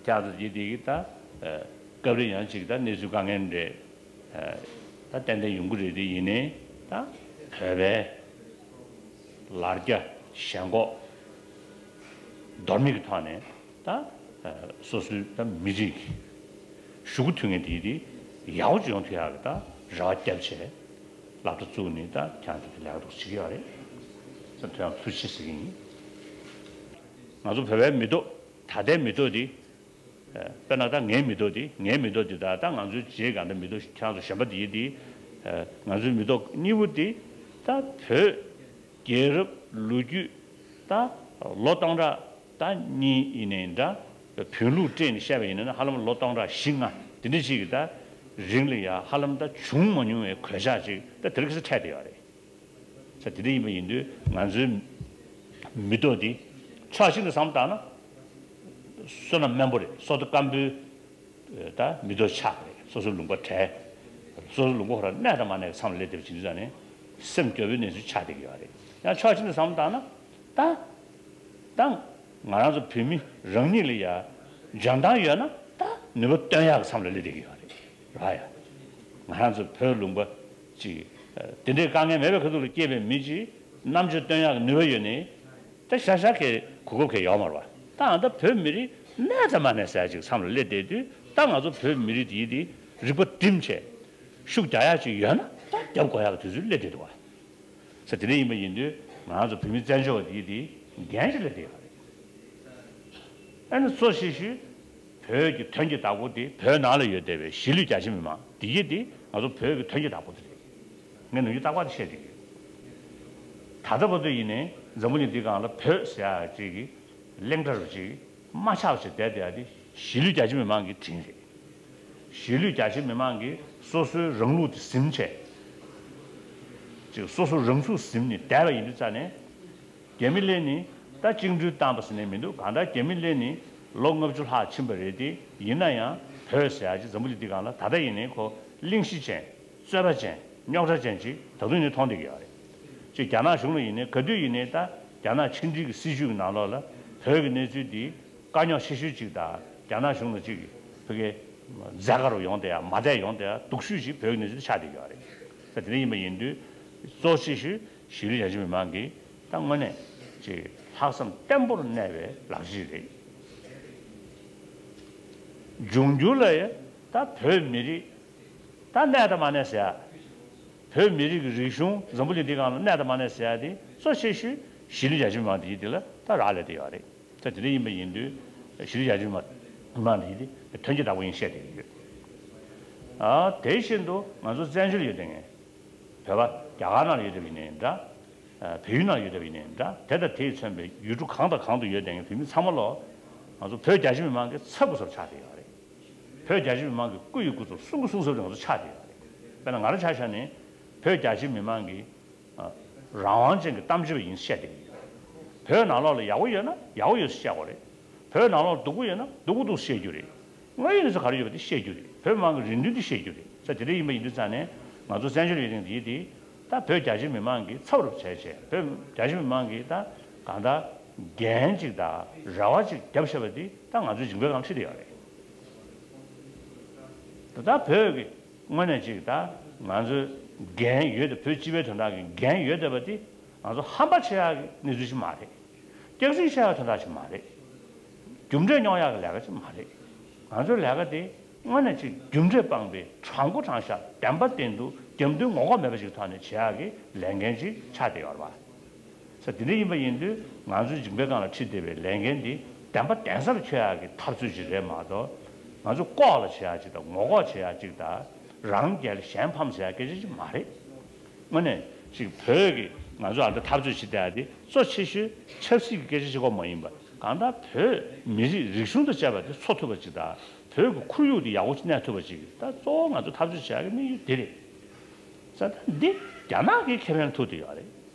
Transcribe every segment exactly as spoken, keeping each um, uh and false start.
ཡག་ཏུ་ཡིན་དེ་གི་ད། སྐབས་རེ་ཡང་ཅིག་ད་གནས་ཚུལ་དཀའ་ངལ་འདྲ། ད་ཏན་ཏན་ཡོང་གི་རེད་དེ། ཡིན་ནའི་ད་བོད་པའི་ལར་རྒྱ་ཞེན་ཁོག་འདོར་མེད་ཀྱི་ཐོག་ནས་ད་སོ་སོའི་ད་མི་རིགས་ཀྱི་ཞུ་གུ་མཐུན་ངེས་དེ་དེ་ཡག་པོ་ཅིག་ཡོང་ཐུབ་ཡག་གི་ད་རེ་བ་བརྒྱབ་བྱས། སློབ་གྲྭ་བཙུགས་ནས་ད་ཁྱེད་རང་ཚོ་དེ་ལས་ཀ་འདུག་བྱེད་ཀྱི་ཡོད་རེད། ད་དོན་ཡང་ཐུགས་རྗེ་ཆེ་ཟེར་གྱི་ཡིན། ང་ཚོ་བོད་པའི་མི་ཐོག་ད་ལྟའི་མི་ཐོག་འདི། དཔེར་ན་ད་ངའི་མི་ཐོག་འདི། ངའི་མི་ཐོག་འདི་ད་ད་ང་ཚོའི་རྗེས་གང་ད་མི་ཐོག་ཁྱེད་རང་ཚོ་གཞན་པ་འདི་ཡིན་འདི། ང་ཚོའི་མི་ཐོག་གཉིས་པོ་འདི་ད་བོད་རྒྱལ་རབས་ལོ་རྒྱུས་ད་ལོ་སྟོང་ཕྲག་ད་གཉིས་ཡིན་ནའི་འདྲ། བོན་ལུགས་སྤྲད་ནས་བཤད་པ་ཡིན་ན་ཧ་ལམ་ལོ་སྟོང་ཕྲག་བཞི་ལྔ་འདི་འདྲ་ཞིག་གི་ད་རིང་ལ་ཡ་ཧ་ལམ་ད་བྱུང་མ་མྱོང་བའི་གོད་ཆག་ཅིག་ད་དེ་རིང་ཁ་སང་འཕྲད་བསྡད་ཡོད་རེད། ས་དེ་འདྲ་ཡིན་པ་ཡིན་དུས་ང་ཚོའི་མི་ཐོག་འདི་ཕྱོགས་གཅིག་ནས་བསམ་བློ་བཏང་ན་བསོད་ནམས་དམན་པོ་རེད། སོ་ཏོ་སྐམ་པོའི་ད་མི་ཐོག་ཆགས་རེད། སོ་སོའི་ལུང་པ་བྲལ། སོ་སོའི་ལུང་པ་ཧོ་ར་གནས་དང་མ་གནས་ཀྱི་མཚམས་ལ་སླེབས་བསྡད་པ་ཇི་འདྲ་ཟེར་ནས་སེམས་སྐྱོ་བོའི་གནས་ཚུལ་ཆགས་བསྡད་ཀྱི་ཡོད་རེད། ཡང་ཕྱོགས་གཅིག་ནས་བསམ་བློ་བཏང་ན་ད། ད་ང་རང་ཚོ་བོད་མི་རང་ཉིད་ལ་ཡ་འཇོན་ཐང་ཡོད་ན་ད་ནུས་པ་བཏོན་ཡག་གི་མཚམས་ལ་སླེབས་བསྡད་ཀྱི་ཡོད་རེད། ར་ཡ། ང་རང་ཚོ་བོད་ལུང་པ་ཅིག་དེ་འདྲའི་དཀའ་ངལ་མེད་པའི་ཁ་ཐུག་ལ་སྐྱེས་པའི་མི་ཅིག་རྣམ་དཔྱོད་བཏོན་ཡག་གི་ནུས་པ་ཡོད་ནི་ད་ཤ་ཤ་གི་གོ་སྐབས་གི་ཡོད་མ་རེད་བ། ད་ཨ་ད་བོད་མི་རིགས་གནས་དང་མ་གནས་ཟེར་ཡག་ཅིག་མཚམས་ལ་སླེབས་བསྡད་དུས། ད་ང་ཚོ་བོད་མི་རིགས་དེ་ཡིན་དེ་རིག་པ་བསྒྲིམས་བྱས་ཤུགས་རྒྱག་ཡག་ཅིག་ཡོད་ན་ད་རྒྱབ་དགོས་ཡག་གི་དུས་ཚོད་སླེབས་བསྡད་འདུག་བ། ས་དེ་འདྲ་ཡིན་པ་ཡིན་དུས་ང་རང་ཚོ་བོད་མི་བཙན་བྱོལ་བ་དེ་ཡིན་དེ་འགན་ཞིག་སླེབས་བསྡད་ཡོད་རེད། ཨ་ནི་གཙོ་ཆེ་ཤོས་བོད་ཀྱི་དོན་གྱི་བདག་པོ་དེ་བོད་ནང་ལ་ཡོད་བསྡད་པའི་གཞིས་ལུས་རྒྱ་ཆེ་མི་མང་དེ་ཡིན་དེ་ང་ཚོ་བོད་ཀྱི་དོན་གྱི་བདག་པོ་དེ་རེད། ངས་ནམ་རྒྱུན་རྟག་པར་དེ་བཤད་བསྡད་ཀྱི་ཡོད། ད་ལྟ་བར་དུ་ཡིན་ནའི་འཛམ་བུ་གླིང་འདི་སྒང་ལ་བོད་ཟེར་ཡག་ཅིག་གི་གླེང་བསྒྲགས་རུ་ཅིག་མ་ཆགས་པ་ཞིག་བསྡད་བསྡད་ཡག་དེ་གཞིས་ལུས་རྒྱ་ཆེ་མི་མང་གི་དྲིན་རེད། གཞིས་ལུས་རྒྱ་ཆེ་མི་མང་གིས་སོ་སོའི་རང་ལུགས་དེ་ཟིན་བྱས། ཅིག་སོ་སོ་རང་ཚུགས་ཟིན་ནས་བསྡད་པ་ཡིན་དུས་ཙ་ནས། རྒྱ་མི་སླེབས་ནས་ད་བཅིངས་འགྲོལ་བཏང་པ་ཟེར་ནས་མི་འདུག་གང་ལྟར་རྒྱ་མི་སླེབས་ནས་ལོ་ལྔ་བཅུ་ལྷག་ཕྱིན་པ་རེད་དེ། ཡིན་ན་ཡང་བོད་ཟེར་ཡག་ཅིག་འཛམ་བུ་གླིང་འདི་སྒང་ལ་ད་ལྟ་ཡིན་ནའི་ཁོ་གླེང་གཞི་ཅན། རྩོད་པ་ཅན། རྙོག་དྲ་ཅན་ཅིག་ད་དུང་ཡིན་ནའི་མཐོང་བསྡད་ཀྱི་ཡོད་རེད། ཅིག་རྒྱ་ནག་གཞུང་ལ་ཡིན་ནའི་ག་དུས་ཡིན་ནའི་ད་རྒྱ་ནག་ཕྱི་འབྲེལ་གྱི་སྲིད་བྱུས་ཀྱི་ནང་ལོགས་ལ་བོད་ཀྱི་གནས་ཚུལ་འདི་དཀའ་རྙོག་ཆེ་ཤོས་ཅིག་དང་། རྒྱ་ནག་གཞུང་ལ་ཅིག་ཕ་གི་མཛད་དཀའ་རུ་ཡོང་བསྡད་ཡག་མ་བསྡད་ཡོང་བསྡད་ཡག་སྡུག་ཤོས་ཅིག་བོད་ཀྱི་གནས་ཚུལ་འདི་ཆགས་བསྡད་ཀྱི་ཡོད་རེད། ད་དེ་འདྲ་ཡིན་པ་ཡིན་དུས་གཙོ་ཆེ་ཤོས་གཞིས་ལུས་རྒྱ་ཆེ་མི་མང་གིས་ད་དངོས་གནས་ཅིག་ལྷག་བསམ་བརྟན་པོར་གནས་པའི་ལག་རྗེས་རེད། འབྱུང་འགྱུར་ལ་ཡང་ད་བོད་མི་རིགས་ད་གནས་དང་མ་གནས་ཟེར་ཡག་བོད་མི་རིགས་ཀྱི་རིག་གཞུང་འཛམ་བུ་གླིང་འདི་སྒང་ལ་གནས་དང་མ་གནས་ཟེར་ཡག་དེ་གཙོ་ཆེ་ཤོས་གཞིས་ལུས་རྒྱ་ཆེ་མི་མང་དེ་ཡིན་དེ་ལ་ད་རག་ལས་བསྡད་ཡོད་རེད། ད་དེ་འདྲ་ཡིན་པ་ཡིན་དུས་གཞིས་ལུས་རྒྱ་ཆེ་མི་མང་དེ་ཡིན་དེ་དོན་གྱི་བདག་པོ་ཡིན་བཤད་བསྡད་ཀྱི་ཡོད། ཨ་དེ་བཞིན་དུ་ང་ཚོ་བཙན་བྱོལ་ཡོད་བསྡད་མཁན། བོད་པ་རྒྱ་གར་ནང་ལ་ཡོད་བསྡད་པ་ཡིན་ནའི་འདྲ། ཨ་བལ་ཡུལ་ནང་ལ་ཡོད་བསྡད་པ་ཡིན་ནའི་འདྲ། དེ་དང་དེས་མཚོན་པའི་ཡུལ་གྲུ་གང་དང་གང་དུ་ཡོད་བསྡད་མཁན་བོད་མི་ཚང་མ་ལོ། ང་ཚོ་བོད་རྒྱ་ཆེ་མི་མང་གི་ཚབ་དགོས་ཚབ་ཆགས་བསྡད་ཡོད་རེད། བོད་རྒྱ་ཆེ་མི་མང་གི་སྐུ་ཡི་སྐུ་ཚབ་གསུང་གི་གསུང་ཚབ་ང་ཚོ་ཆགས་བསྡད་ཡོད་རེད། དཔེར་ན་ང་རང་ཆ་བཞག་ནས་བོད་རྒྱ་ཆེ་མི་མང་གི་ཨ་རང་དབང་ཅན་གྱི་གཏམ་བརྗོད་པ་ཡིན་བཤད་བསྡད་ཀྱི་ཡོད། བོད་ནང་ལོགས་ལ་ཡག་པོ་ཡོད་ན་ཡག་པོ་ཡོད་ཟེར་བཤད་དགོས་རེད། བོད་ནང་ལོགས་སྡུག་པོ་ཡོད་ན་སྡུག་པོ་འདུག་བཤད་རྒྱུ་རེད། དངོས་ཡོད་གནས་ཚུལ་ག་རེ་ཡོད་པ་དེ་བཤད་རྒྱུ་རེད། བོད་མི་མང་གི་རེ་འདུན་དེ་བཤད་རྒྱུ་རེད། ས་དེ་འདྲ་ཡིན་པ་ཡིན་དུས་ཙང་ནས་ང་ཚོ་བཙན་བྱོལ་ཡོད་མཁན་དེ་དེ་ད་བོད་རྒྱ་ཆེ་མི་མང་གི་ཚབ་རུ་བྱས་བྱས། བོད་རྒྱ་ཆེ་མི་མང་གི་ད་གང་ལྟར་འགན་ཅིག་དང་རེ་བ་ཅིག་བརྒྱབ་བཞག་པ་དེ་ད་ང་ཚོའི་མཇིང་པའི་སྒང་ཁྲིད་བསྡད་ཡོད་རེད། ད་ད་བོད་ཀྱི་དངོས་གནས་ཅིག་ད་ང་ཚོའི་འགན་ཡོད་དེ། བོད་སྤྱི་པའི་དོན་དག་གི་འགན་ཡོད་བསྡད་པ་དེ་ང་ཚོ་ཧམ་པ་བྱེད་ཡག་གི་གནས་ཚུལ་ཞིག་མ་རེད། སྐྱག་རྫུན་བཤད་ཡག་དོན་དག་ཅིག་མ་རེད། རྒྱུ་འབྲས་རྙོག་ཡག་གི་ལས་ཀ་ཅིག་མ་རེད། ང་ཚོའི་ལས་ཀ་དེ་དངོས་གནས་ཅིག་རྒྱུ་འབྲས་སྤངས་པའི་དྲང་པོ་དྲང་བཞག་བདེན་པ་བདེན་ཐུག་རྒྱབ་མདུན་ངོ་ལྐོག་མེད་པ་ཞིག་ཐོག་ནས་བྱེད་ཡག་གི་ལས་འགན་ཅིག་ཆགས་བསྡད་ཡོད་རེད་པ། ས་དེ་འདྲ་ཡིན་པ་ཡིན་དུས་ང་ཚོའི་མཇིང་པའི་སྒང་ལ་ཁྲིད་བསྡད་པའི་ལས་འགན་འདི་བདེན་པ་བདེན་ས་ལ་འཁྱོལ་ཡག་གི་འཐབ་རྩོད་ཅིག་རེད་མ་གཏོགས། ང་ཚོ་ལྐོག་ལ་བྱེད་ཡག་ཅིག་དང་ངོ་ལྐོག་བྱེད་ཡག་ཅིག་དང་། རང་རྒྱལ་གཞན་ཕམ་ཟེར་ཡག་སྐད་ཆ་ཅིག་མ་རེད། དངོས་གནས་ཅིག་བོད་ཀྱི་ང་ཚོ་ཨ་འདྲ་འཐབ་རྩོད་བྱེད་བསྡད་ཡག་དེ་གཙོ་ཆེ་ཤོས་ཆབ་སྲིད་ཀྱི་སྐད་ཆ་གཅིག་པོ་མ་ཡིན་པ། གང་ལྟར་བོད་མི་རིགས་རིག་གཞུང་དང་བཅས་པ་དེ་འཚོ་ཐུབ་པ་ཅིག་དང་། བོད་ཀྱི་ཁོར་ཡུག་དེ་ཡག་པོ་ཅིག་གནས་ཐུབ་པ་ཅིག་ད་གཙོ་བོ་ང་ཚོ་འཐབ་རྩོད་བྱེད་ཡག་གི་དམིགས་ཡུལ་དེ་རེད། ས་ད་འདི་རྒྱ་ནག་གི་ཁེ་ཕན་ལ་ཐུག་བསྡད་ཡོད་རེད།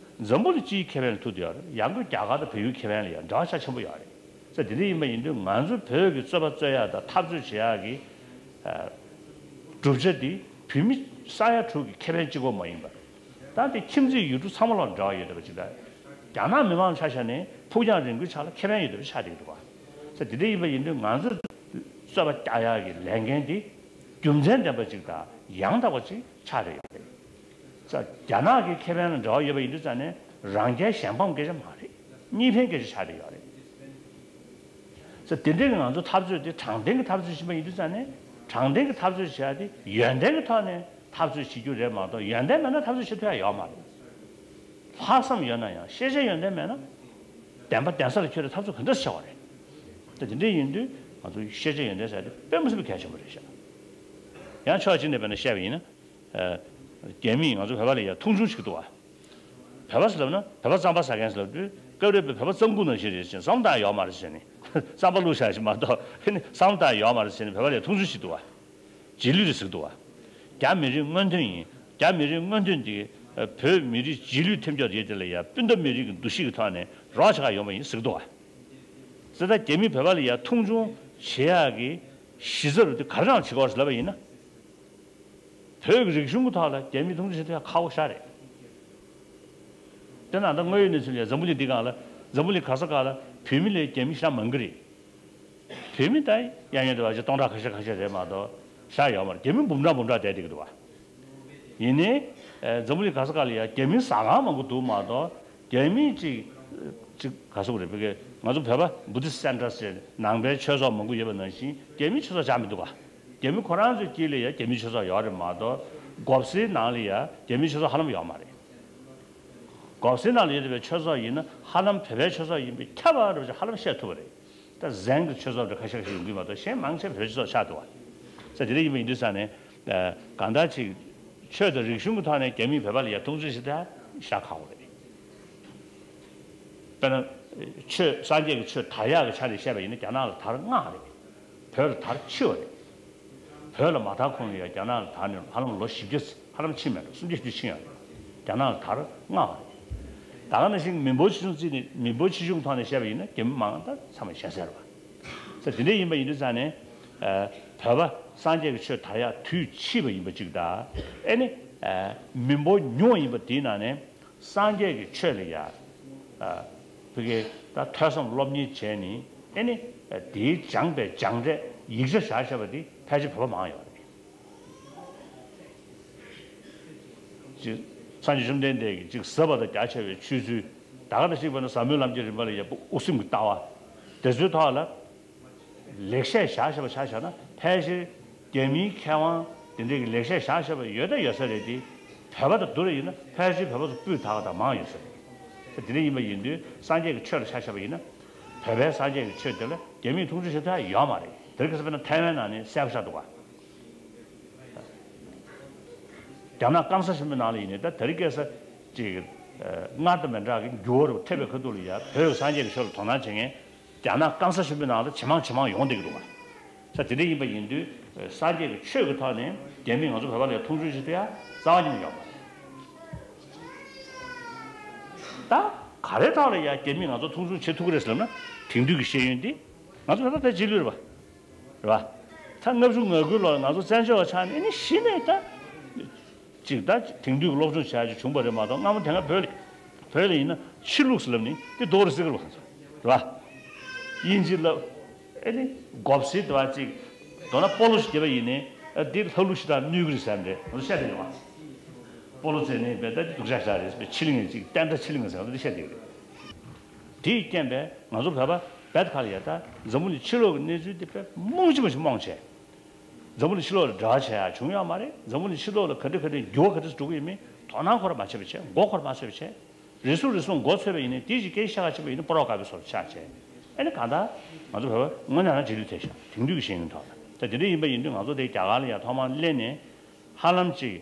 འཛམ་བུ་གླིང་སྤྱིའི་ཁེ་ཕན་ལ་ཐུག་བསྡད་ཡོད་རེད། ཡང་སྒོས་རྒྱ་གར་དང་བལ་ཡུལ་ཁེ་ཕན་ལ་ཡང་འབྲེལ་བ་ཤུགས་ཆེན་པོ་ཡོད་རེད། ས་དེ་འདྲ་ཡིན་པ་ཡིན་དུས་ང་ཚོ་བོད་ཀྱི་རྩོད་པ་རྩོད་ཡག་དང་འཐབ་རྩོད་བྱེད་ཡག་གི་ཨ་གྲུབ་ཆ་འདི་བོད་མི་ས་ཡ་དྲུག་གི་ཁེ་ཕན་གཅིག་པོ་མ་ཡིན་པ། ད་དེ་ཁྱིམ་མཚེས་ཡུལ་གྲུ་ཚང་མ་ལ་འབྲེལ་བ་ཡོད་བསྡད་པ་ཅིག་དང་། རྒྱ་ནག་མི་མང་ཆ་བཞག་ནས་ཕུགས་རྒྱང་རིང་པོའི་ཆ་ལ་ཁེ་ཕན་ཡོད་བསྡད་པ་ཆགས་བསྡད་ཀྱི་འདུག་པ། ས་དེ་འདྲ་ཡིན་པ་ཡིན་དུས་ང་ཚོ་ རྩོད་པ་རྒྱག་ཡག་གི་ལས་འགན་དེ་རྒྱུ་མཚན་ལྡན་པ་ཅིག་དང་ཡང་དག་པ་ཅིག་ཆགས་བསྡད་ཡོད་རེད། ས་རྒྱ་ནག་གི་ཁེ་ཕན་ལ་འབྲེལ་བ་ཡོད་པ་ཡིན་དུས་ཙང་ནས་རང་རྒྱལ་གཞན་ཕམ་སྐད་ཆ་མ་རེད། གཉིས་ཕན་སྐད་ཆ་ཆགས་བསྡད་ཡོད་རེད། ས་དེ་འདྲའི་ང་ཚོ་འཐབ་རྩོད་དེ་དྲང་བདེན་གྱི་འཐབ་རྩོད་ཕྱིན་པ་ཡིན་དུས་ཙང་ནས་དྲང་བདེན་གྱི་འཐབ་རྩོད་བྱེད་ཡག་དེ་ཡོན་ཏན་གྱི་ཐོག་ནས་འཐབ་རྩོད་བྱེད་རྒྱུ་རེད་མ་གཏོགས་ཡོན་ཏན་མེད་ན་འཐབ་རྩོད་བྱེད་ཐུབ་ཡག་ཡོད་མ་རེད། ལྷག་བསམ་ཡོད་ན་ཡང་ཤེས་བྱ་ཡོན་ཏན་མེད་ན། བདེན་པ་བདེན་ས་ལ་འཁྱོལ་ཏེ་འཐབ་རྩོད་ག་འདྲ་བྱ་བ་རེད། ད་དེ་འདྲ་ཡིན་དུས་ང་ཚོ་ཤེས་བྱ་ཡོན་ཏན་ཟེར་ཡག་དེ་དཔེ་མི་སྲིད་པའི་གལ་ཆེན་པོ་རེད་ཤག་ཡང་ཕྱོགས་གཅིག་ནས་དཔེར་ན་བཤད་པ་ཡིན་ན། ཨ། རྒྱ་མིས་ང་ཚོ་བོད་པ་ལ་ཡ་མཐོང་ཆུང་བྱེད་ཀྱི་འདུག་བ། བོད་པ་ཟེར་ལབ་ན་བོད་པ་རྩམ་པ་ཟ་མཁན་ཟེར་ལབ་དུས་སྐབས་རེ་བོད་པ་རྩམ་ཁུག་ནང་བཞིན་རེད་ཟེར་བསམ་བློ་བཏང་ཡག་ཡོད་མ་རེད་ཟེར་ནས་རྩམ་པ་བླུགས་བཞག་ཞིག་མ་གཏོགས་ཨ་ནི་བསམ་བློ་བཏང་ཡག་ཡོད་མ་རེད་ཟེར་ནས་བོད་པ་ལ་ཡ་མཐོང་ཆུང་བྱེད་ཀྱི་འདུག་བ། རྗེས་ལུས་རེད་ཟེར་གྱི་འདུག་བ། རྒྱ་མི་རིགས་སྔོན་ཐོན་ཡིན། རྒྱ་མི་རིགས་སྔོན་ཐོན་འདི་བོད་མི་རིགས་རྗེས་ལུས་ཐེབས་འཇོག་ཡོད་དེ་ལ་ཡ་སྤུན་ཟླ་མི་རིགས་ཀྱི་འདུ་ཤེས་ཀྱི་ཐོག་ནས་རོགས་བྱེད་ག་ཡོང་བ་ཡིན་ཟེར་གྱི་འདུག་བ། ཟེར་ད་རྒྱ་མིས་བོད་པ་ལ་ཡ་མཐོང་ཆུང་བྱེད་ཡག་གི་གཞི་རྩ་རུ་དེ་ག་རེ་རང་བྱེད་དགོས་ཟེར་ལབ་པ་ཡིན་ན། བོད་ཀྱི་རིག་གཞུང་གི་ཐོག་ལ་རྒྱ་མིས་མཐོང་ཆུང་བྱེད་ཐུབ་ཡག་ཁག་པོ་ཞེ་དྲག་རེད། དེ་ན་ད་དངོས་ཡོད་གནས་ཚུལ་ལ་འཛམ་བུ་གླིང་འདི་སྒང་ལ་འཛམ་བུ་གླིང་ག་ས་ག་ལ་བོད་མི་ལས་རྒྱ་མི་ཞེ་དྲག་མང་གི་རེད། བོད་མི་ད་གཡས་གཡོན་དུ་བ་ཞིག་སྟོང་ཕྲག་ཁ་ཤས་ཁ་ཤས་རེད་མ་གཏོགས་ཞེ་དྲག་ཡོད་མ་རེད། རྒྱ་མི་འབུམ་ཕྲག་འབུམ་ཕྲག་བསྡད་བསྡད་ཀྱི་འདུག་བ། ཡིན་ནའི་ཨེ་འཛམ་བུ་གླིང་ག་ས་ག་ལ་ཡ་རྒྱ་མི་ཟ་ཁང་མང་པོ་འདུག་མ་གཏོགས་རྒྱ་མི་གཅིག་གཅིག་ག་ཟེར་དགོས་རེད། བོད་སྐད་ང་ཚོ་བོད་པ་Buddhist Centers ཟེར་ནང་པའི་ཆོས་ཚོགས་མང་པོ་ཡོད་པ་ནང་བཞིན་རྒྱ་མི་ཆོས་ཚོགས་ཅང་མི་འདུག་ག་རྒྱ་མི་ཁོ་རང་ཚོའི་དཀྱིལ་ལ་ཡ་རྒྱ་མི་ཆོས་ཚོགས་ཡོད་རེད་མ་གཏོགས་མགོ་སེར་ནང་ལ་ཡ་རྒྱ་མི་ཆོས་ཚོགས་ཧ་ལམ་ཡོད་མ་རེད། མགོ་སེར་ནང་ལ་ཡོད་བསྡད་པའི་ཆོས་ཚོགས་ཡིན་ན་ཧ་ལམ་བོད་པའི་ཆོས་ཚོགས་ཡིན་པས་ཁྱབ་པ་རེད་པ་ཧ་ལམ་བཤད་ཐུབ་པ་རེད། ད་ཟན་གྱི་ཆོས་ཚོགས་འདྲ་ཁ་ཤས་ཤིག་ཡོང་གི་མ་གཏོགས་གཞན་མང་ཆེ་བོད་ཆོས་ཚོགས་ཆགས་འདུག་བ། ས་དེ་འདྲ་ཡིན་པ་ཡིན་དུས་ས་ནས་གང་ལྟར་ཅིག་ཆོས་དང་རིག་གཞུང་གི་ཐོག་ནས་རྒྱ་མིས་བོད་པ་ལ་ཡ་མཐོང་ཆུང་བྱེད་ད་ཤ་ཁག་པོ་རེད། དཔེར་ན། ཆོས་སངས་རྒྱས་ཀྱི་ཆོས་དར་ཡག་གི་ཆ་ནས་བཤད་པ་ཡིན་ན་རྒྱ་ནག་ལ་དར་སྔགས་རེད། བོད་ལ་དར་ཕྱི་བ་རེད། བོད་ལ་མ་དར་གོང་ལ་ཡ་རྒྱ་ནག་ལ་དར་ནས་ཧ་ལམ་ལོ་བཞི་བརྒྱ་ཧ་ལམ་ཕྱིན་མེད་འགྲོ་སུམ་བརྒྱ་བཞི་བརྒྱ་ཕྱིན་ཡོད་རེད། རྒྱ་ནག་ལ་དར་སྔགས་པ་རེད། ད་ག་ནང་བཞིན་མིན་པོ་ཆེ་ཆུང་བརྩིས་ནས་མིན་པོ་ཆེ་ཆུང་ཐོག་ནས་བཤད་པ་ཡིན་ན་རྒྱ་མི་མང་ད་ཚང་མ་ཞེ་ས་རེད་བ། ས་དེ་འདྲ་ཡིན་པ་ཡིན་དུས་ཙང་ནས་བོད་པ་སངས་རྒྱས་ཀྱི་ཆོས་དར་ཡག་དུས་ཕྱིས་པ་ཡིན་པ་གཅིག་དང་ཨེ་ནི་མིན་པོ་ཉུང་བ་ཡིན་པ་དེའི་ནང་ནས། སངས་རྒྱས་ཀྱི་ཆོས་ལ་ཡ། ཨ། བོད་སྐད་ད་ཐོས་བསམ་སློབ་གཉེར་བྱས་ནས་ཨེ་ནི། དེའི་སྦྱངས་པའི་སྦྱངས་འབྲས་ཡིག་ཆ་བཞག་བཞག་པ་དེ་ཕལ་ཆེར་བོད་པ་མང་ཡོད་རེད། ཅིག་སངས་རྒྱས་བཅོམ་ལྡན་འདས་ཀྱིས་ཅིག་ཟབ་པ་དང་རྒྱ་ཆེ་བའི་ཆོས་ཚུལ་ད་ག་ནང་བཞིན་པ་ན་ཟབ་མོའི་ལམ་གྱི་རིམ་པ་ལ་ཡ་དབུ་སེམས་ཀྱི་ལྟ་བ་དེ་ཚོའི་ཐོག་ལ། ལེགས་བཤད་བཞག་བཞག་པ་ཆ་བཞག་ན་ཕལ་ཆེར་རྒྱ་མིའི་མཁས་དབང་དེ་འདྲས་ཀྱི་ལེགས་བཤད་བཞག་བཞག་པ་ཡོད་ད་ཡོད་ས་རེད་དེ། བོད་པ་དང་བསྡུར་བ་ཡིན་ན་ཕལ་ཆེར་བོད་པ་ཚོ་སྤུས་དག་པ་དང་མང་ཡོད་ས་རེད། དེ་འདྲ་ཡིན་པ་ཡིན་དུས་སངས་རྒྱས་ཀྱི་ཆོས་ལ་ཆ་བཞག་པ་ཡིན་ན། བོད་པའི་སངས་རྒྱས་ཀྱི་ཆོས་དེ་ལ་རྒྱ་མིས་མཐོང་ཆུང་བྱེད་ཐུབ་ཡ་ཡོད་མ་རེད། དེ་རིང་ཁ་སང་དཔེར་ན་ཐའེ་ཝན་ནང་ནས་གསལ་པོ་ཆགས་འདུག་ག་རྒྱ་ནག་སྐམ་ས་ཆེན་པོའི་ནང་ལ་ཡིན་ནའི་ད་དེ་རིང་ཁ་སང་ཅིག་སྔར་དང་མི་འདྲ་གི་འགྱུར་བ་རུ་ཐེབས་པའི་ཁ་ཐུག་ལ་ཡ་བོད་ཀྱི་སངས་རྒྱས་ཀྱི་ཆོས་ལ་དོ་སྣང་བྱེད་མཁན། རྒྱ་ནག་སྐམ་ས་ཆེན་པོའི་ནང་ལ་ཇེ་མང་ཇེ་མང་ཡོང་བསྡད་ཀྱི་འདུག་བ། ས་དེ་འདྲ་ཡིན་པ་ཡིན་དུས་སངས་རྒྱས་ཀྱི་ཆོས་ཀྱི་ཐོག་ནས་རྒྱ་མིས་ང་ཚོ་བོད་པ་ལ་མཐོང་ཆུང་བྱེད་ཐུབ་ཡ་རྩ་བ་ཉིད་ནས་ཡོད་མ་རེད། ད་ག་རེ་ཐོག་ལ་ཡ་རྒྱ་མིས་ང་ཚོ་མཐོང་ཆུང་བྱེད་ཐུབ་ཀྱི་རེད་ཟེར་ལབ་ན་དེང་དུས་ཀྱི་ཤེས་ཡོན་འདི་ང་ཚོ་བོད་པ་ད་རྗེས་ལུས་རེད་བ། རེད་བ། ད་ལྔ་བཅུ་ང་དགུའི་ལོར་ང་ཚོ་བཙན་བྱོལ་བ་ཆགས་ནས་ཨ་ནི་གཞི་ནས་ད། ཅིག་ད་དེང་དུས་ཀྱི་སློབ་སྦྱོང་བྱ་ཡག་ཅིག་བྱུང་བ་རེད་མ་གཏོགས་སྔ་མོ་དེ་སྔ་བོད་ལ་བོད་ལ་ཡིན་ན་ཕྱི་ལུགས་སུ་ལབ་ནི་དེ་རྡོ་རེད་ཟེར་གི་རེད་བ། རེད་བ། དབྱིན་ཇི་ལབ་ཨེ་ནི་མགོ་སེར་དེ་བ་ཅིག་མདོར་ན་སྤོ་ལོ་ཞིག་རྒྱབ་པ་ཡིན་ནི་ཨ་འདི་ལྷ་ལུགས་ཤིག་དང་གནོད་གི་རེད་ཟེར་ནི་རེད་ང་ཚོ་བཤད་དེ་ཡོང་བ། སྤོ་ལོ་རྩེ་ནི་བས་ད་འདི་སྡུག་ཅག་ཞིག་རེད་ཕྱི་གླིང་ངེ་ཅིག་བསྟན་དགྲ་ཕྱི་གླིང་ངེ་ཟེར་ང་ཚོ་འདི་བཤད་དེ་ཡོད་རེད། དེས་རྐྱེན་པས་ང་ཚོ་བོད་པ་བེད་ཁ་ལ་ཡ་ད་འཛམ་བུ་གླིང་ཕྱི་ལོགས་ཀྱི་གནས་ཚུལ་དེ་དཔེ་རྨོངས་ཅི་མ་ཞིག་རྨོངས་བྱས། འཛམ་བུ་གླིང་ཕྱི་ལོགས་ལ་འབྲེལ་བ་བྱེད་ཡག་བྱུང་ཡོད་མ་རེད། འཛམ་བུ་གླིང་ཕྱི་ལོགས་ལ་ག་འདྲ་ག་འདྲ་འགྱུར་བ་ག་འདྲ་འགྲོ་གི་ཡོད་མེད་དོ་སྣང་ཁོ་རང་མ་བྱས་པ་བྱས། མགོ་ཁོ་རང་མ་ཚོས་པ་བྱས། རེ་ཟུང་རེ་ཟུང་མགོ་ཚོས་པ་ཡིན་ནའི་དེའི་ཞིག་སྐད་ཆ་བཤད་ག་ཕྱིན་པ་ཡིན་ན་སྤོ་རོག་དཀར་པོའི་བཟོ་འདྲ་ཆགས་བྱས། ཨ་ནི་གང་ལྟར་ང་ཚོ་བོད་པ་དངོས་གནས་རང་རྗེས་ལུས་ཐེབས་ཤག་དེང་དུས་ཀྱི་ཤེས་ཡོན་ཐོག་ལ། ད་དེ་འདྲ་ཡིན་པ་ཡིན་དུས་ང་ཚོ་དེ་རྒྱ་གར་ལ་ཡ་ཐོག་མར་སླེབས་ནས་ཧ་ལམ་ཅིག་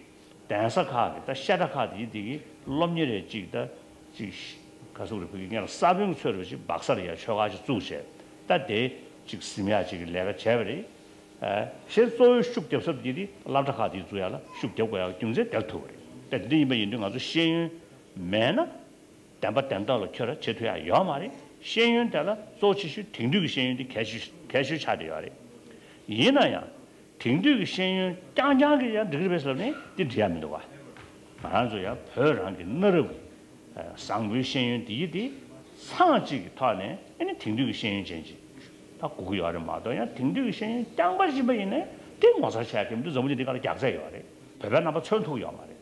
གདན་ས་ཁག་གི་ད་བཤད་གྲྭ་ཁག་དེ་ཡི་དེ་གི་སློབ་གཉེར་རེ་ཅིག་ད་ཅིག་ག་ཟེར་རེད་བོད་ཀྱི་སྔོན་ལ་ས་བོན་ཚོས་རེ་ཅིག་སྦག་ས་ལ་ཡ་ཆོས་ཁང་ཅིག་བཙུགས་བྱས་ད་དེ་ཅིག་ཟིན་ཡག་ཅིག་གི་ལས་ཀ་བྱས་པ་རེད། ཨ་གཞན་གཙོ་བོའི་ཤུགས་རྒྱབ་ས་དེ་དེ་སློབ་གྲྭ་ཁག་དེ་བཙུགས་ཡག་ལ་ཤུགས་རྒྱབ་དགོས་ཡག་རྒྱུ་མཚན་དེར་ཐུག་པ་རེད། ད་དེ་འདྲ་ཡིན་པ་ཡིན་དུས་ང་ཚོ་ཤེས་ཡོན་མེད་ན། བདེན་པ་བདེན་མཐའ་ལ་འཁྱོལ་ར་བྱེད་ཐུབ་ཡག་ཡོད་མ་རེད། ཤེས་ཡོན་དེ་ལ་གཙོ་ཆེ་ཤོས་དེང་དུས་ཀྱི་ཤེས་ཡོན་དེ་གལ་ཆེ་གལ་ཆེ་ཤོས་ཆགས་བསྡད་ཡོད་རེད། ཡིན་ན་ཡང་དེང་དུས་ཀྱི་ཤེས་ཡོན་རྐྱང་རྐྱང་གིས་ཡང་འགྲིག་གི་རེད་པས་ཟེར་ལབ་ནས་དེ་འགྲིག་ཡག་མི་འདུག་བ། ང་རང་ཚོ་ཡང་བོད་རང་གི་གནའ་རབས་ཀྱི་བཟང་པོའི་ཤེས་ཡོན་དེ་ཡི་དེ་ཚང་གཅིག་གི་ཐོག་ནས་ཨ་ནི་དེང་དུས་ཀྱི་ཤེས་ཡོན་ཅན་ཅིག་ ད་དགོས་ཀྱི་ཡོད་རེད་མ་གཏོགས། ཡང་དེང་དུས་ཀྱི་ཤེས་ཡོན་རྐྱང་པ་ཡིན་པ་ཡིན་ནའི་དེ་ངོ་མཚར་ཆགས་ཀྱི་མི་འདུག་འཛམ་བུ་གླིང་འདི་སྒང་ལ་རྒྱགས་ཚད་ཡོད་རེད། བོད་པའི་རྣམ་པ་མཚོན་ཐུབ་ཡོད་མ་རེད།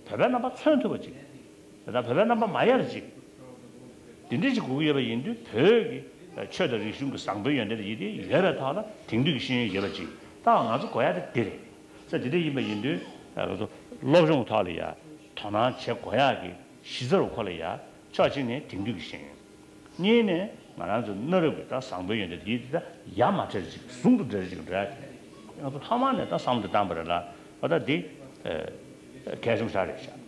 བོད་པའི་རྣམ་པ་མཚོན་ཐུབ་པ་ཅིག་ད་ལྟ་བོད་པའི་རྣམ་པ་མ་ཡལ་ཅིག་དེ་འདྲ་ཅིག་དགོས་ཀྱི་ཡོད་པ་ཡིན་དུས། བོད་ཀྱི་ཆོས་དང་རིག་གཞུང་གི་བཟང་པོའི་ཡོན་ཏན་དེ་ཡིན་དེ་ཡོད་པའི་ཐོག་ལ་དེང་དུས་ཀྱི་ཤེས་ཡོན་ཡོད་པ་ཅིག་ད་ང་ཚོ་དགོས་ཡ་དེ་འདི་རེད། ས་དེ་འདྲ་ཡིན་པ་ཡིན་དུས། ང་ཚོ་སློབ་སྦྱོང་ཐོག་ལ་ཡ་དོ་སྣང་བྱེད་དགོས་ཡ་གི་གཞི་རྩ་རུ་ཁོ་ལ་ཡ། ཕྱོགས་གཅིག་ནས་དེང་དུས་ཀྱི་ཤེས་ཡོན། གཉིས་ནས་ང་རང་ཚོ་གནའ་རབས་ཀྱི་ད་བཟང་པོའི་ཡོན་ཏན་དེ་ད་ཡ་མ་བྲལ་ཅིག་ཟུང་དུ་འབྲེལ་ཅིག་འདྲ། ང་ཚོ་ཐོག་མ་ནས་ད་བསམ་བློ་བཏང་པ་རེད་ལ། ཨ་ད་འདི་གལ་ཆེན་པོ་ཞིག་རེད་ཤག